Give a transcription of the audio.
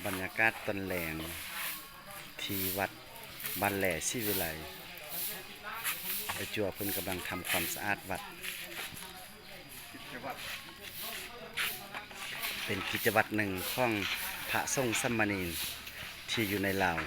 ບັນຍາກາດຕອນແລງທີ່ວັດບ້ານແລສີວິໄລ ໄອ້ຈົວເພິ່ນກຳລັງທຳຄວາມສະອາດວັດ. ເປັນກິດຈະວັດໜຶ່ງຂອງພະສົງສາມະເນນທີ່ຢູ່ໃນລາວ